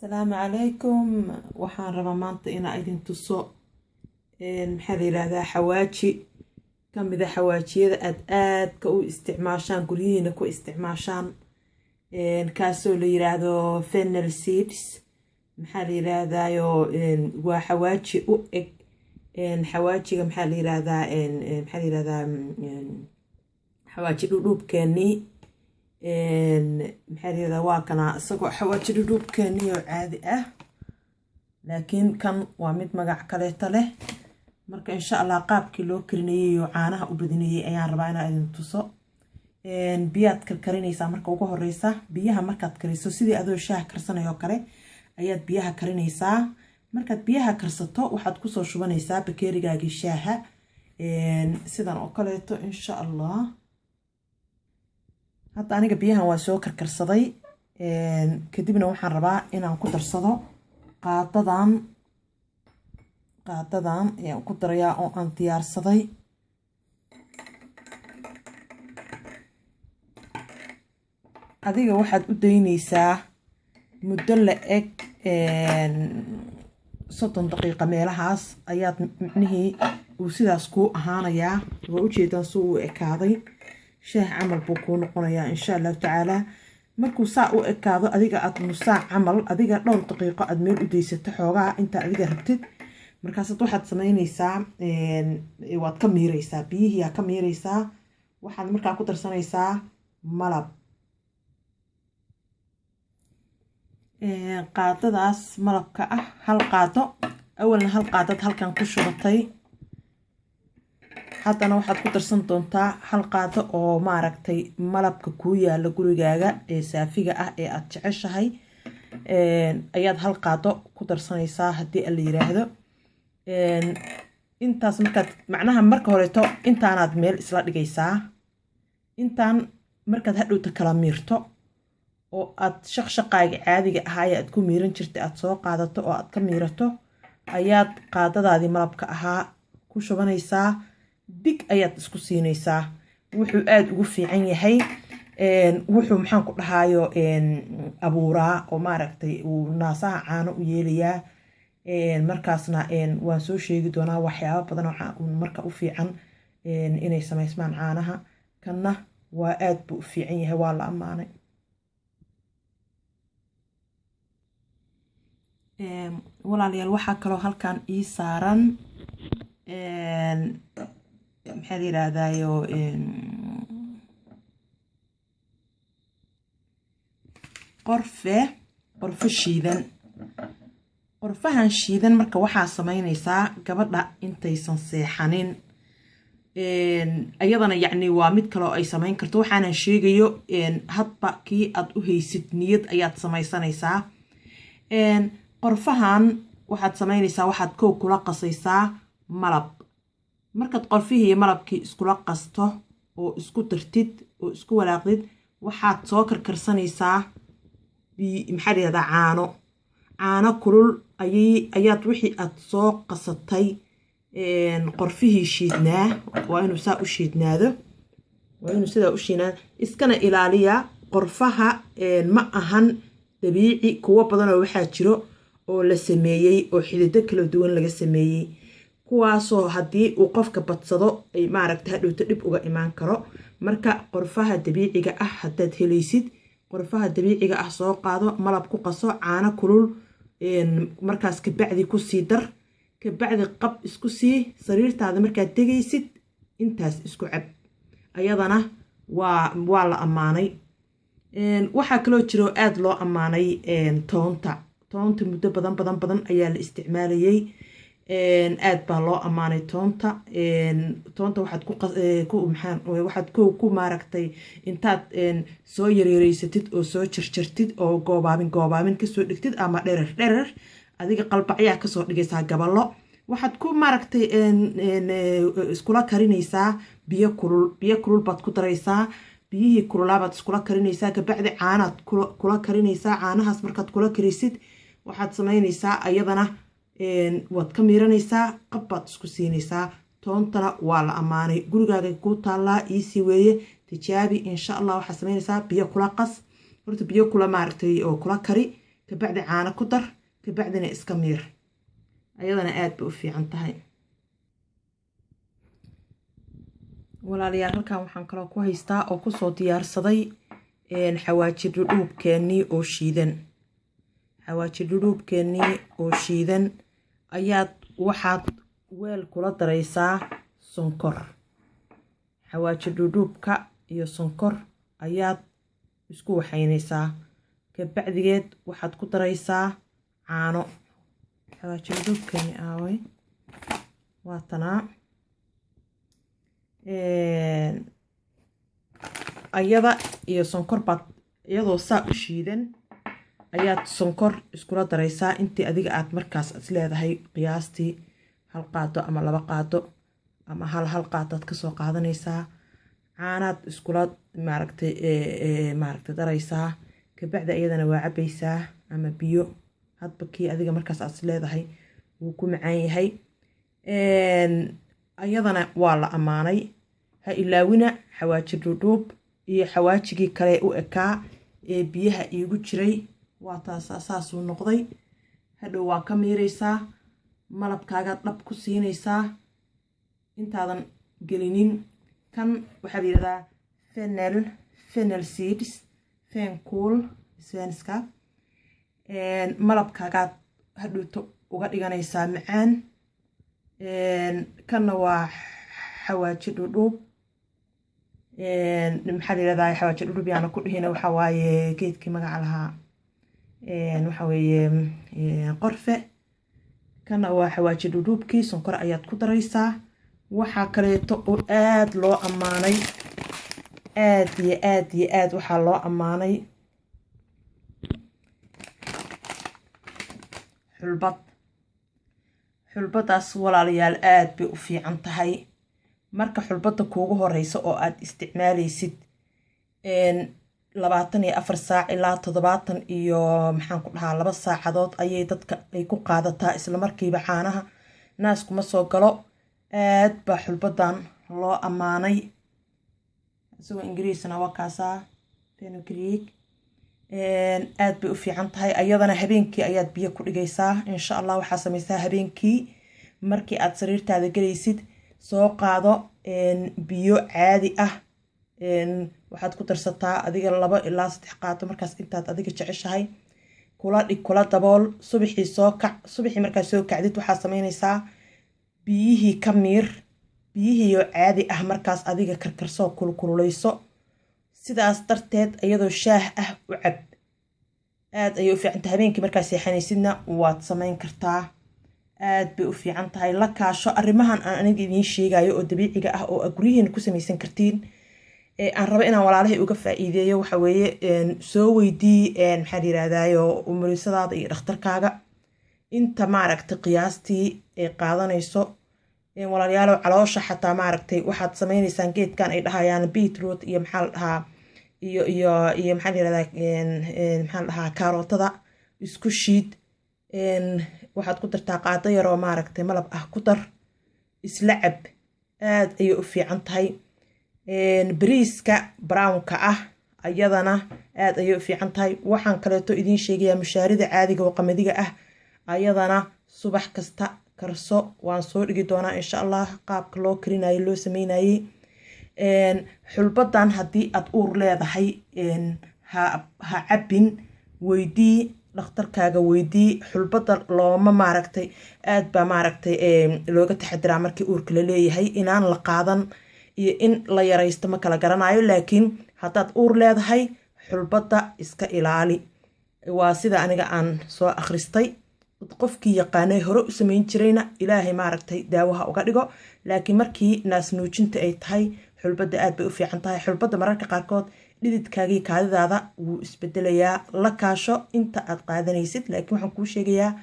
Asalaamu calaykum. Waxaan rabaa maanta inaa idin tuso, maxaa la yiraahdaa, xawaaji kamida xawaajiyada aad aadka u isticmaashaan, guryihiina ku isticmaashaan, kaasoo la yiraahdo fennel seeds. Maxaa la yiraahdaayo, waa xawaaji u eg xawaajiga, maxaa la yiraahdaa, maxaa la yirahdaa, xawaaji dhudhuubkeenii. Maxaa la yirahdaa, waa kana isagoo xawaaji dhudhuubkeenii oo caadi ah, laakiin kan waa mid magac kaleeta leh. Marka insha Allah qaabkii loo karinayay oo caanaha u badinayay ayaan rabaa inaan idin tuso. Biyaad karkarinaysaa marka ugu horeysa. Biyaha markaad kariso, sidii adoo shaah karsanayo kale ayaad biyaha karinaysaa. Markaad biyaha karsato, waxaad kusoo shubanaysaa bakeerigaagii shaaha sidan oo kaleeto, insha Allah. Hadda aniga biyahan waa soo karkarsaday. Kadibna waxaan rabaa inaan ku darsado qaadadan. Qaadadan ayaan ku darayaa oo aan diyaarsaday. Adiga waxaad u daynaysaa muddo la eg 30 daqiiqa meelahaas ayaad micnihii uu sidaas kuu ahaanayaa. Waa ujeedaan si uu ekaaday, shaah camal buu kuu noqonayaa, insha Allahu tacaala. Markuu saa u ekaado, adiga aad nusaac camal, adiga dhowr daqiiqo aad meel u daysato xoogaa intaa adiga rabtid, markaasaad waxaad samaynaysaa, waad ka miireysaa biyihii, aa ka miireysaa. Waxaad markaa ku darsanaysaa malab. Qaadadaas malabka ah, hal qaado. Awalna hal qaadad halkan ku shubatay, haddana waxaad ku darsan doontaa hal qaado oo maaragtay malabka kuu yaala gurigaaga ee saafiga ah ee aada jeceshahay ayaad hal qaado ku darsanaysaa, haddii ala yiraahdo. Intaas markaad macnaha marka horeeto intaanaad meel isla dhigaysaa. Intaan markaad hadhowta kala miirto oo aad shaqshaqaaga caadiga ahaayee aad ku miiran jirtay aad soo qaadato oo aad ka miirato, ayaad qaadadaadii malabka ahaa ku shubanaysaa, dig ayaad isku siinaysaa. Wuxuu aada ugu fiican yahay, wuxuu, maxaan ku dhahaayo, abuuraa oo maaragtay uu naasaha caano u yeelayaa. Markaasna waan soo sheegi doonaa waxyaabo badan oo marka u fiican inay samaysmaan caanaha. Kanna waa aada buu u fiican yahay, waa la ammaanay. Walaalayaal, waxaa kaloo halkan ii saaran, maxaa la yiraahdayo, qorfe, qorfo shiidan. Qorfahan shiidan marka waxaa sameynaysaa gabadha intaysan seexanin ayadana, yacni waa mid kaloo ay sameyn karto. Waxaanan sheegayo, hadba kii aad u haysid niyad ayaad samaysanaysaa. Qorfahan waxaad sameynaysaa, waxaad kow kula qasaysaa malab. Markaad qorfihii iyo malabkii iskula qasto oo isku dartid oo isku walaaqdid, waxaad soo karkarsanaysaa, maxaa la yihahdaa, caano. Caano kulul ayay ayaad wixii aad soo qasatay, qorfihii shiidnaa, waa inuu saa u shiidnaado, waa inuu sidaa u shiidnaado. Iskana ilaaliya qorfaha, ma ahan dabiici. Kuwo badanoo waxaa jiro oo la sameeyey oo xidido kala duwan laga sameeyey, kuwaasoo haddii uu qofka badsado ay maaragta hadhowto dhib uga imaan karo. Marka qorfaha dabiiciga ah haddaad helaysid, qorfaha dabiiciga ah soo qaado, malab ku qaso, caano kulul markaas kabacdi kusii dar, kabacdi qab isku sii. Sariirtaada markaad tegaysid intaas isku cab, ayadana waa la ammaanay. Waxaa kaloo jiro aada loo ammaanay toonta. Toonta muddo badan badan badan ayaa la isticmaalayay, aada baa loo ammaanay toonta. Toonta waxaad ku waxaad ku maaragtay intaad soo yareereysatid oo soo jarjartid oo goobaabin goobaabin kasoo dhigtid ama dherer dherer, adiga qalbacyaa kasoo dhigaysaa, gaballo, waxaad ku maaragtay iskula karinaysaa biyo kulul. Biyo kulul baad ku daraysaa, biyihii kululaabaad iskula karinaysaa, kabacdi caanaad kula karinaysaa. Caanahaas markaad kula karisid, waxaad samaynaysaa ayadana waad ka miiranaysaa, qab baad isku siinaysaa. Toontana waa la ammaanay, gurigaaga kuu taallaa, iisii weeye, tijaabi insha Allah. Waxaad samaynaysaa biyo kula qas horta, biyo kula maaragtay oo kula kari, Kabacdi caano ku dar, kabacdina iska miir. Ayadana aad bay u fiican tahay, walaalayaal. Halkan waxaan kaloo ku haystaa oo kusoo diyaarsaday xawaaji dhudhuubkeennii oo shiidan. Xawaaji dhudhuubkeennii oo shiidan ayaad waxaad weel kula daraysaa sonkor. Xawaaji dhudhuubka iyo sonkor ayaad isku waxaynaysaa, kabacdigeed waxaad ku daraysaa caano. Xawaaji dhudhuubkeeni aaway? Waa tanaa. Ayada iyo sonkor baad iyadoo saa u shiidan ayaad sonkor iskula daraysaa, intii adiga aad markaas is leedahay. Qiyaastii 1 qaado ama 2 qaado ama hal qaadaad kasoo qaadanaysaa. Caanaad iskula maaragtay daraysaa, kabacdi iyadana waa cabaysaa ama biyo, hadba kii adiga markaas aad is leedahay wuu ku macaan yahay. Ayadana waa la ammaanay. Ha ilaawina xawaaji dhuudhuub iyo xawaajigii kale u ekaa ee biyaha iigu jiray. Waa taasaa, saasuu noqday. Hadhow waa ka miiraysaa, malabkaagaad dhab ku siinaysaa intaadan gelinin. Kan waxaa la yidhahdaa fennel seeds, fencool svenska. Malabkaagaad hadhowto uga dhiganaysaa macaan. Kanna waa xawaaji dhudhuub. Maxaa la yidhahdaa xawaaji dhudhuub yaana ku dhihina? Waxaa waaye geedkii magaca lahaa, waxa weeye qorfe. Kana waa xawaaji dhudhuubkii, sonkor ayaad ku daraysaa. Waxaa kaleeto oo aada loo ammaanay, aad iyo aad iyo aad waxaa loo ammaanay xulbad. Xulbadaas, walaalayaal, aada bay u fiican tahay. Marka xulbadda kuugu horeysa oo aada isticmaaleysid, 24 saac ilaa 72 iyo maxaan ku dhahaa 2 saacadood ayay dadka ay ku qaadataa, islamarkiiba caanaha naaskuma soo galo. Aad baa xulbadan loo ammaanay. Isagoo Ingiriisna waa kaasaa, fenugreek. Aad bay u fiican tahay. Ayadana habeenkii ayaad biyo ku dhigaysaa, insha Allah. Waxaa sameysaa, habeenkii markii aad sariirtaada gelaysid soo qaado biyo caadi ah, waxaad ku darsataa adiga 2 ilaa 3 qaado, markaas intaad adiga jeceshahay kula dhig, kula dabool. Subaxii soo kac. Subaxii markaad soo kacdid waxaad sameynaysaa biyihii ka miir, biyihiioo caadi ah markaas adiga karkarsoo kulkululeyso. Sidaas darteed iyadoo shaah ah u cab. Aad ayay u fiican tahay. Habeenkii markaad seexanaysidna waad sameyn kartaa. Aad bay u fiican tahay. La kaasho arrimahan aan aniga idiin sheegayo oo dabiiciga ah oo aad guryihiina ku samaysan kartiin ee aan rabo inaan walaalahay uga faa'iideeyo. Waxa weeye, soo weydii, maxaa la yirahdaayo, umulisadaada iyo dhakhtarkaaga inta maaragtay qiyaastii ay qaadanayso. Walaalayaalow, caloosha xataa maaragtay waxaad sameynaysaan geedkan ay dhahayaan beetroot iyo maxaa la dhahaa iyo maxaa la yirahdaa, maxaa la dhahaa, kaarootada isku shiid. Waxaad ku dartaa qaado yaroo maaragtay malab ah, ku dar, isla cab. Aad ayay u fiican tahay. Bariiska brownka ah ayadana aad ayay u fiican tahay. Waxaan kaleeto idiin sheegayaa mushaarida caadiga oo qamadiga ah, ayadana subax kasta karso. Waan soo dhigi doonaa, insha Allah, qaabka loo karinayo, loo sameynayey. Xulbadan haddii aad uur leedahay ha cabbin. Weydii dhakhtarkaaga, weydii. Xulbada looma maaragtay, aad baa maaragtay looga taxadiraa markii uurka la leeyahay inaan la qaadan iyo in la yaraysto, ma kala garanayo. Laakiin haddaad uur leedahay xulbadda iska ilaali, waa sida aniga aan soo akhristay. Qofkii yaqaanay hore u sameyn jirayna Ilaahay maaragtay daawaha uga dhigo. Laakiin markii naas nuujinta ay tahay xulbadda aad bay u fiican tahay. Xulbadda mararka qaarkood dhididkaagii kaadidaada wuu isbedelayaa. La kaasho inta aad qaadanaysid. Laakiin waxaan kuu sheegayaa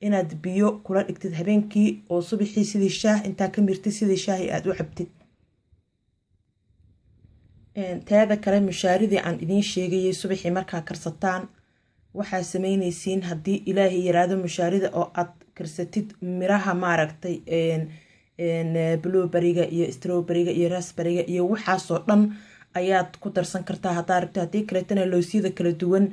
inaad biyo kula dhigtid habeenkii oo subaxii sidii shaah intaa ka mirtid, sidii shaahi aad u cabtid. Teeda kale, mushaaridii aan idiin sheegayay subaxii markaa karsataan waxaa sameynaysiin, haddii Ilaahay yiraahdo, mushaarida oo aad karsatid miraha maaragtay blueberryga iyo strawberryga iyo raspberryga iyo waxaasoo dhan ayaad ku darsan kartaa haddaa rabto. Haddii kaleetana loosyada kala duwan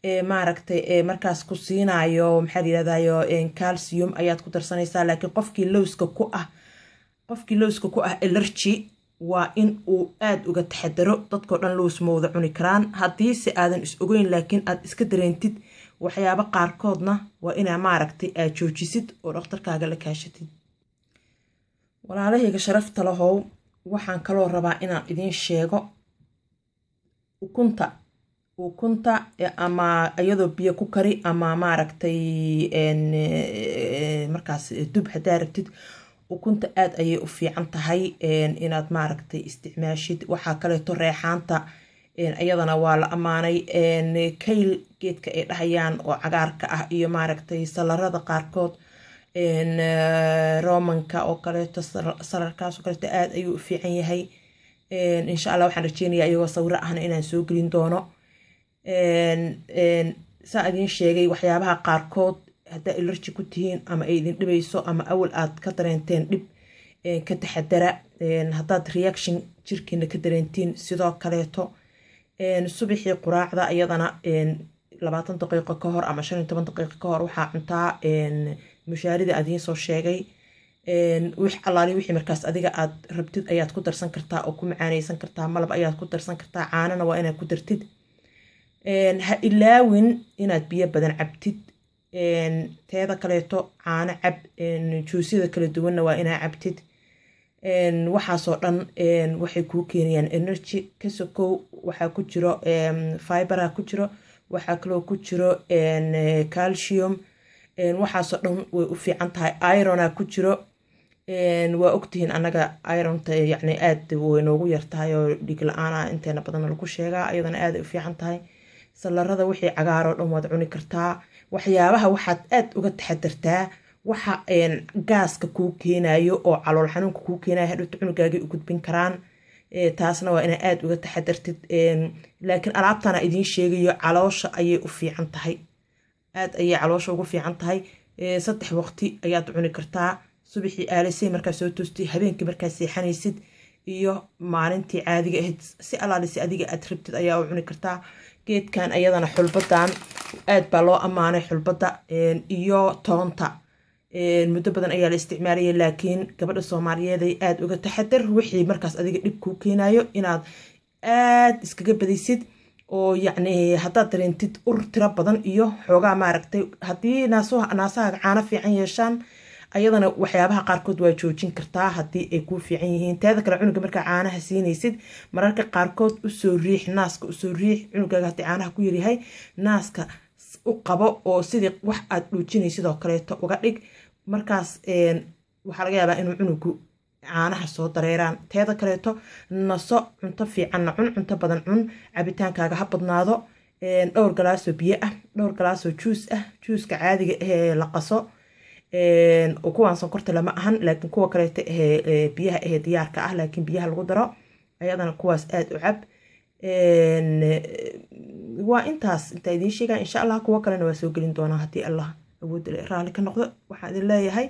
Maaragtay, markaas ku siinayo, maxaa la yirahdayo, calcium ayaad ku darsanaysaa. Laakiin qofkii lowska ku ah allergy waa in uu aada uga taxadaro. Dadkao dhan lows ma wada cuni karaan. Haddiise aadan is ogeyn laakiin aad iska dareentid waxyaabo qaarkoodna, waa inaa, maaragtay, aad joojisid oo dhakhtarkaaga la kaashatid. Walaalahayga sharafta lahow, waxaan kaloo rabaa inaan idiin sheego ukunta. Ukunta ama iyadoo biyo ku kari ama, maaragtay, markaas dub haddaa rabtid. Ukunta aada ayay u fiican tahay inaad, maaragtay, isticmaashid. Waxaa kaleeto reexaanta, iyadana waa la ammaanay. Kale geedka ay dhahayaan oo cagaarka ah iyo, maaragtay, salarada qaarkood, romanka oo kaleeto, salarkaas oo kaleeto aada ayuu u fiican yahay. Insha Allah waxaan rajeynayaa iyagoo sawiro ahna inaan soo gelin doono. Saa idiin sheegay, waxyaabaha qaarkood haddaa allergy ku tihiin ama ay idin dhibayso ama awal aad ka dareenteen dhib, ka taxadara. Haddaad reaction jirkiina ka dareentiin sidoo kaleeto. Subaxii quraacda iyadana 20 daqiiqo ka hor ama 15 daqiiqo ka hor waxaa cuntaa mushaarida aad idiin soo sheegay. Wix allaali wixii markaas adiga aad rabtid ayaad ku darsan kartaa oo ku macaaneysan kartaa. Malab ayaad ku darsan kartaa, caanana waa inaad ku dartid. Ha ilaawin inaad biyo badan cabtid. Teeda kaleeto caano cab, juusyada kala duwanna waa inaa cabtid. Waxaasoo dhan waxay kuu keenayaan energy. Kasokow waxaa ku jiro fiber aa ku jiro, waxaa kaloo ku jiro calcium. Waxaasoo dhan way u fiican tahay. Iron aa ku jiro. Waa ogtihiin annaga iron ta yacni aad way noogu yartahay oo dhig la-aana inteena badan lagu sheegaa. Ayadana aaday u fiican tahay. Salarada, wixii cagaaroo dhan waad cuni kartaa. Waxyaabaha waxaad aad uga taxadartaa waxa gaaska kuu keenayo oo calool xanuunka kuu keenayo, hadhowta cunugaagay u gudbin karaan. Taasna waa inaa aada uga taxadartid. Laakiin alaabtana idiin sheegayo caloosha ayay u fiican tahay, aad ayay caloosha ugu fiican tahay. 3 waqti ayaad cuni kartaa: subaxii aalisay markaa soo toostay, habeenkii markaa seexanaysid iyo maalintii caadiga ahayd. Si alaalisi adiga aad rabtid ayaa u cuni kartaa. Geedkan ayadana xulbadan aad baa loo ammaanay. Xulbadda iyo toonta muddo badan ayaa la isticmaalayay. Laakiin gabadha Soomaaliyeed ay aada uga taxadar wixii markaas adiga dhib kuu keenayo inaad aad iskaga badaysid. Oo yacni haddaad dareentid ur tiro badan iyo xoogaa, maaragtay, haddii naasahaaga caano fiican yeeshaan, ayadana waxyaabaha qaarkood waa joojin kartaa haddii ay kuu fiican yihiin. Teeda kale, cunuga markaa caanaha siinaysid, mararka qaarkood usoo riix naaska, usoo riix cunugaaga. Haddii caanaha ku yaryahay, naaska u qabo oo sidii wax aad dhuujinaysid oo kaleeto uga dhig. Markaas waxaa laga yaabaa inuu cunugu caanaha soo dareeraan. Teeda kaleeto, naso, cunto fiicanna cun, cunto badan cun, cabitaankaaga ha badnaado. Dhowr galaasoo biyo ah, dhowr galaasoo juus ah, juuska caadiga ahee la qaso, kuwaan sonkorta lama ahan, laakiin kuwa kaleeto ahee biyaha ahee diyaarka ah laakiin biyaha lagu daro, ayadana kuwaas aada u cab. Waa intaas intaa idiin sheegaa. Insha Allah kuwo kalena waa soo gelin doonaa haddii Allah awood raalli ka noqdo. Waxaan idin leeyahay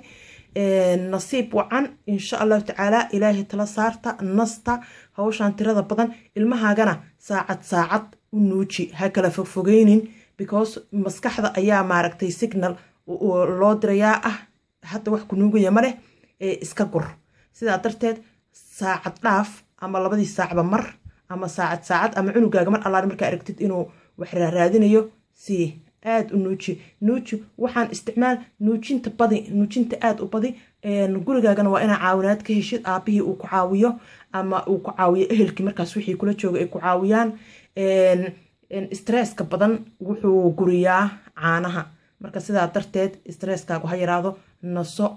nasiib wacan insha Allahu tacaala. Ilaahay tala saarta, nasta, hawshaan tirada badan. Ilmahaagana saacad saacad u nuuji, ha kala fogfogeynin, because maskaxda ayaa, maaragtay, signal loo dirayaa ah hadda wax ku nuugaya ma leh ee iska gur. Sidaa darteed saacad dhaaf ama labadii saacba mar ama saacad saacad ama cunugaaga mar allaale markaa aragtid inuu wax raaraadinayo si aada u nuuji. Nuuji, waxaan isticmaal, nuujinta badi, nuujinta aada u badi. Gurigaagana waa inaa caawinaad ka heshid, aabihii uu ku caawiyo ama uu ku caawiyo ehelkii markaas wixii kula jooga ay ku caawiyaan. Stress ka badan wuxuu guriyaa caanaha. Marka sidaa darteed stress kaagu ha yaraado, naso.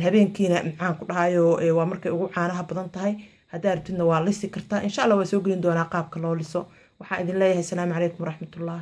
Habeenkiina, maxaan ku dhahayo, waa markay ugu caanaha badan tahay. Haddaa rabtidna waa lisi kartaa. Insha Allah waa soo gelin doonaa qaabka loo liso. Waxaan idin leeyahay asalaamu calaykum waraxmatullah.